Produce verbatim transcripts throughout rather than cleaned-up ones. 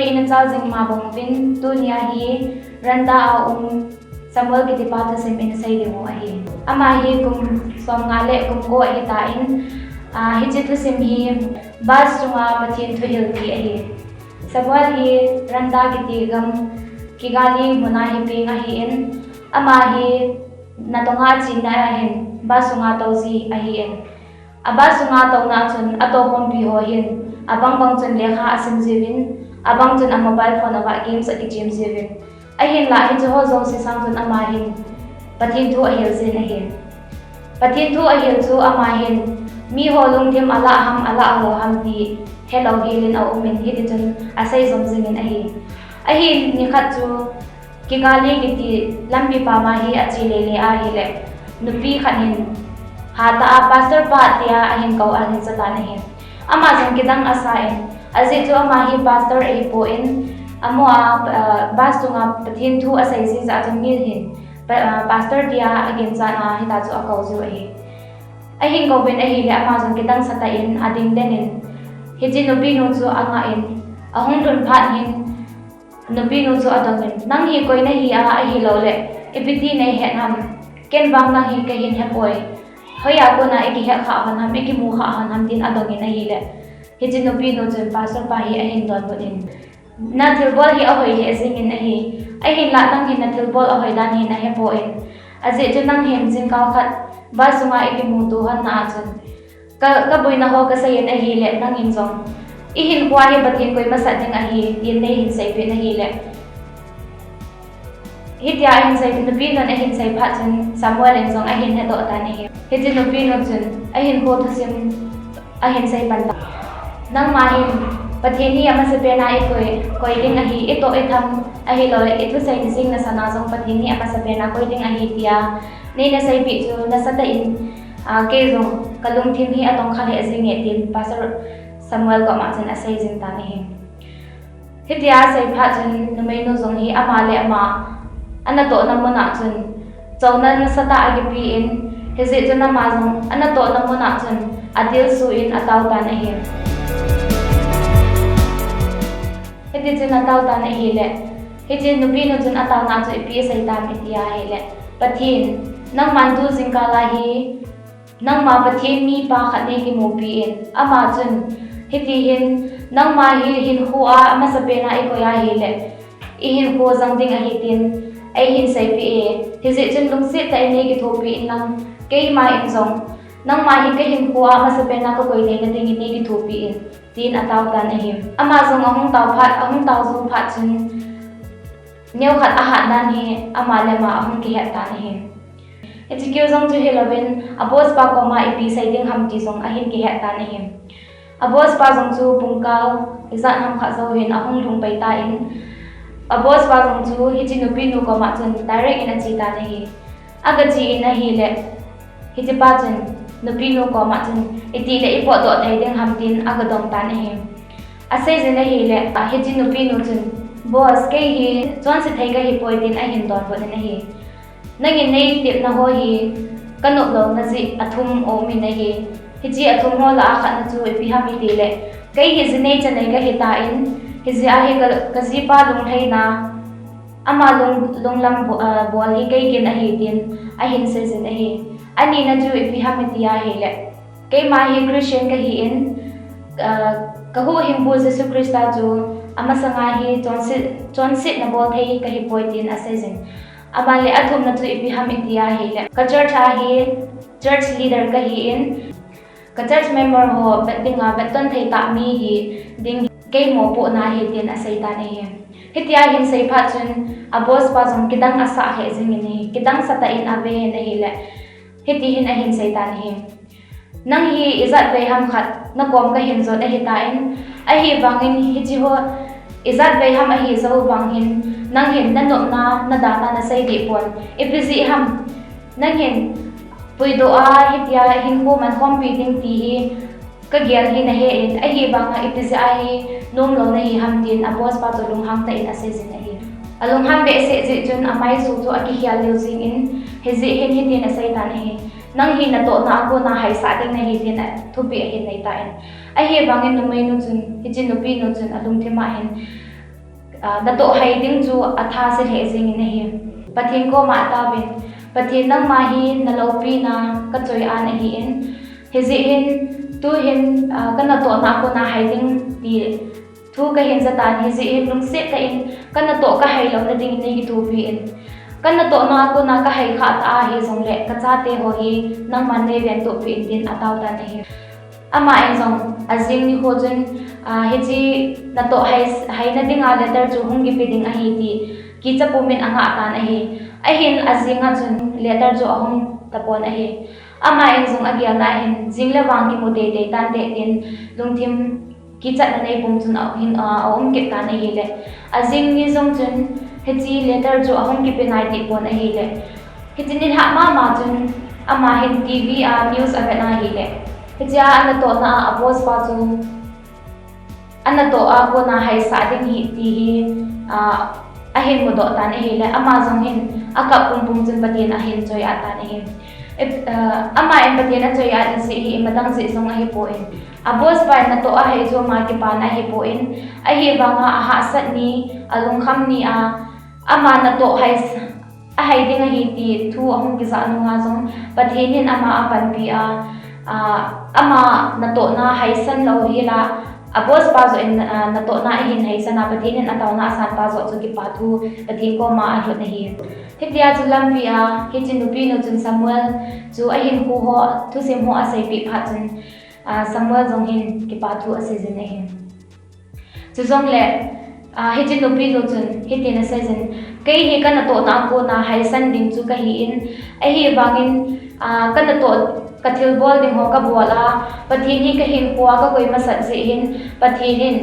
Ina chal jing ma bang uvin, tunia hi Randa a um Samuel kitipa thusim in sei ding u ahi. Ama hi kum som nga le kum ko ahi tan, ah, hiche thusim hi bus chunga Pathen thuhil ti ahi. Samuel hi Randa kiti gam Kigali muna hi peng ahin, ama hi natong a chena ahin, bus chunga tou ji ahin. A bus chunga touna chun atou khompi ho hin, abang bang chun lekha asim jiuvin, abang chun a mobile phone a games akichem jiuvin. Ahinlah hiche ho jouse sang chun ama hin Pathen thu ahil jin ahi. Pathen thu ahil chu ama hin mi ho lungthim alah ham, alah lou ham ti helou helin aumin, hiti chun asei jom jingin ahi. Ahin nikhat chu Kigali kiti lampi pam a hi ache lele ahile, nupi khat hin hatah a pastor pa tia ahin kou ahin ja tan ahi. Ama jong kidang asa in, ajeh chu ama hi pastor ahipon, amaho a, ah, bus chunga Pathen thu asei ji jeh a chun mi hin, pa-, ah, pastor tia aginchat a hita chu akou jiu ahi. Ahin kouvin ahile ama jong kidang sa tah in ading den in, hiche nupi nu chu angah in, ahung lhun phat hin, nupi nu chu adongin, "Nang hi koi nahi a, ahilou le ipi ti nei het ham? Ken vang nang hi kahin hepoi. Hoiya kona ikihet kha hon ham, ikimu kha hon ham?" tin adongin ahile, hiche nupi nu chun pastor pa hi ahin donbut in, "Na thilbol hi ahoi lheh jingin ahi. Ahinlah nang hin na thilbol ahoi dan hi nahe pon. Ajeh chu nang hin jingkah khat bus chunga ikimuto hon na a chun, ka, kaboina ho kasei in ahile, nangin jong, ihinkhoa hi Pathen koi masat ding ahi, tin neihin seipeh in ahile." Hitia ahin sei, nupi nun ahin sei phat chun Samuel in jong ahin hedoh tan ahi. Hiche nupi nu chun ahinkho thusim ahin sei pan tan. "Nangma hin Pathen hi amasapen a ikoi, koi ding ahi, itoh itham ahilou le, ithusei jing nasan a jong Pathen hi amasapen a koi ding ahi tia neina seipeh chu nasatah in, ah, kei jong kalungthim hi atongkha lheh jinge," tin Pastor Samuel koma chun asei jing tan ahi. Hitia asei phat chun numeinu jong hi ama le ama anatohna mun a chun chouna nasatah a akipe in, hijeh chun ama jong anatohna mun a chun adilsu in atao tan ahi. Hiti chun atao tan ahile, hiche nupi nu chun ataona chu ipi asei tam iti ahile, "Pathen, nangman tu jingkah a hi nangma Pathen mipa khat neikimupi in, ama chun hiti hin, nangma hi hinkhoa amasapen a ikoi ahile, ihinkho jang ding ahi tin eihin seipeh e. Hijeh chun lungset tah in neikithopi in lang, keima in jong nangma hi kahinkhoa amasapen a kakoi theina dingin neikithopi in," tin atao tan ahi. Ama jong ahung tao phat, ahung tao jou phat chun, neokhat ahat dan hi ama le ama ahung kihet tan ahi. Hiche keu jong chu hilouvin, a boss pa koma ipi sei ding ham ti jong ahin kihet tan ahi. A boss pa jong chu pungkal ijat ham khat jou hin ahung lhung pai tan, a boss pa jong chu hiche nupi nu koma chun direct in ache tan ahi. Agache in ahile, hiche pa chun nupi nu koma chun, "Itile ipotdoh thei ding ham?" tin agadong tan ahi. Asei jin ahile, hiche nupi nu chun, "Boss, kei hi chonse thei kahipoi," tin ahin donbut in ahi. "Nangin neitepna ho hi kanop louna jeh athum aumin ahi. Hiche athum ho lah a khatna chu ipi ham itile, kei hi jinei chanei kahi tan, hijeh a hi ka, kajipa lunglhaina, ama lung, lunglam bo-, ah, bol hi kei kin ahi," tin ahin sei jin ahi. Anina chu ipi ham iti ahile, "Keima hi Christian kahin, ah, kahuhhingpu Jesu Christa chu amasanga hi chonset, chonsetna bol thei kahipoi," tin asei jin. Ama le athumna chu ipi ham iti ahile, "Ka church a hi church leader kahin, ka church member ho vet dinga vetton thei tah mi hiding kei mopohna ahi," tin asei tan ahi. Hitia ahin sei phat chun a boss pa jong kidang asah lheh jingin ahi, kidang sa tah in ave in ahile, hiti hin ahin sei tan ahi. "Nang hi ijat vei ham khat nakom kahin jot ahi tan, ahivangin hiche ho ijat vei ham ahi jou vang hin, nang hin nanopna, nadana nasei deh pon. Ipi jeh ham, nang hin puidoh a hitia hinkho mankhompi ding ti hi kagel hi nahe in, ahivanga ipi jeh a hi nomlou nahi ham?" tin a boss pa chu lunghang tah in asei jin ahi. Alunghang behseh jeh chun amaisu chu akikhel lheh jingin, hijeh hin hitin asei tan ahi. "Nang hi natohna a kona haisah ding nahi," tin thupeh ahin nei tan. Ahivangin numeinu chun, hiche nupinu chun alungthim a hin, Ah, natoh hai ding chu atha se lheh jingin ahi. Pathen koma taovin, Pathen nangma hi naloupina kachoi-an ahin, hijeh hin tuhin, ah, kanatohna a kona hai ding ti thu kahin jatan, hijeh hin lungset tah in kanatoh kahai louna dingin neikithopi in. Kanatohna a kona kahai khah ta ahi jongle kachate ho hi nangman neiventohpi in tin ataotan ahi. Aman jong ajing nikho chun, ah, hiche natoh hai, haina dinga letter chu hung kipe ding ahi ti kicha pumin angah tan ahi. Ahin ajing a chun letter chu ahung tapon ahi. Aman jong agelna hin jing le vang kimu teitei tante tin lungthim kichatna neipum chun ahin, ah, aum kit tan ahile. Ajing ni jong chun hiche letter chu ahung kipe nai tipon ahile. Hiche nilhah mama chun ama hin TV a news avet ahile, hichea anatohna a boss pa chu anatoh a kona haisah ding ahi ti hi, ah, ahin mudoh tan ahile, ama jong hin akap pumpum chun Pathen ahin choi-at tan ahi. Aman Pathen achoi-at jeh hi imadang jeh jong ahipon, a boss pa in natoh ahai chu ama kipana ahipon, ahivanga ahahsat ni, alungkham ni a, ama natoh hai, ahai ding ahi ti thu ahung kijah nunga jong Pathen in ama apanpi a, ah, ama natohna haisan lou hila, a boss pa joh in, ah, natohna ahin haisan a, Pathen in ataona asan pa joh chu kipa thu Pathen koma alhut ahi. Hitia chu lampia hiche nupinu chun Samuel chu ahinkho ho, thusim ho aseipeh phat chun, ah, Samuel jong hin kipa thu aseijin ahi. Chujongle, ah, hiche nupinu chun hitin aseijin, kei hi kanatohna a kona haisan ding chu kahin, ahivangin, ah, kanatoh, kathilbol ding ho kabol a, Pathen hi kahinkhoa kakoi masat jeh hin, Pathen in,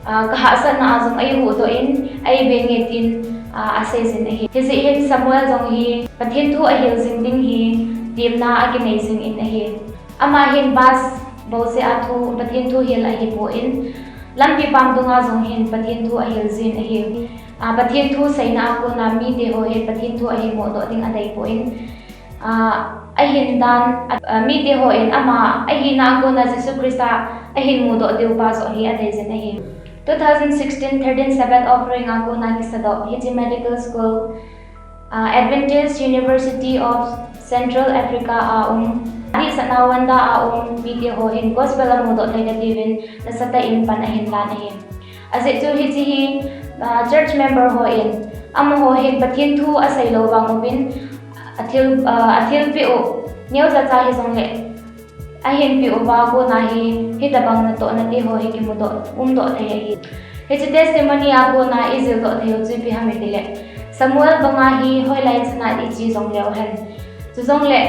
ah, kahahsatna a jong eihuhdoh in, eibenge tin, ah, aseijin ahi. Hijeh hin Samuel jong hi Pathen thu ahil jing ding hi temna akinei jingin ahi. Ama hin bus bouseh a thu, Pathen thu hil ahipon, lampi pam dunga jong hin Pathen thu ahil jin ahi. Ah, Pathen thu seina a kona mite ho hin Pathen thu ahin mudoh ding adeipon, ah, ahin dan, ah, mite hon ama ahina a kona Jesu Christa ahin mudoh diu pa joh hi adeijin ahi. Two thousand sixteen thirteen Sabbath offering a kona kisadoh hiche medical school, ah, Adventist University of Central Africa a um, adihsatna Uganda a um mite ho hin gospel amudoh thei katiuvin nasatah in pan ahin lan ahi. Ajeh chu hiche hi, ah, church member hon, amaho hin Pathen thu aseilou vang uvin, athil, ah, athilpeh u, neocha cha hijongle, ahinpeh uva kona hi, hitobang natohna te ho hi kimudoh, umdoh thei ahi. Hiche testimony a kona ijildoh theiu chu ipi ham itile, Samuel banga hi hoilai chana iche jongleu hen. Chujongle,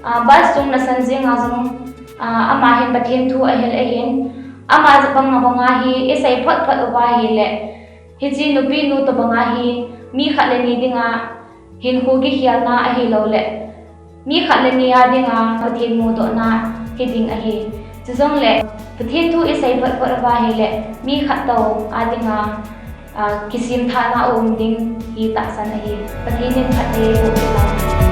ah, bus chung nasan jenga jong, ah, ama hin Pathen thu ahil ahin, ama banga banga hi isei phot phot uva ahile, hiche nupinu tobanga hi mi khat le ni dinga hinkho kikhelna ahiloule, mi khat le ni a dinga Pathen mudohna hiding ahi. Chujongle, Pathen thu isei phot phot uva ahile, mi khat tou a dinga, ah, kisemthahna aum ding hi tahsan ahi. Pathen in phatthei eiboh hen lang.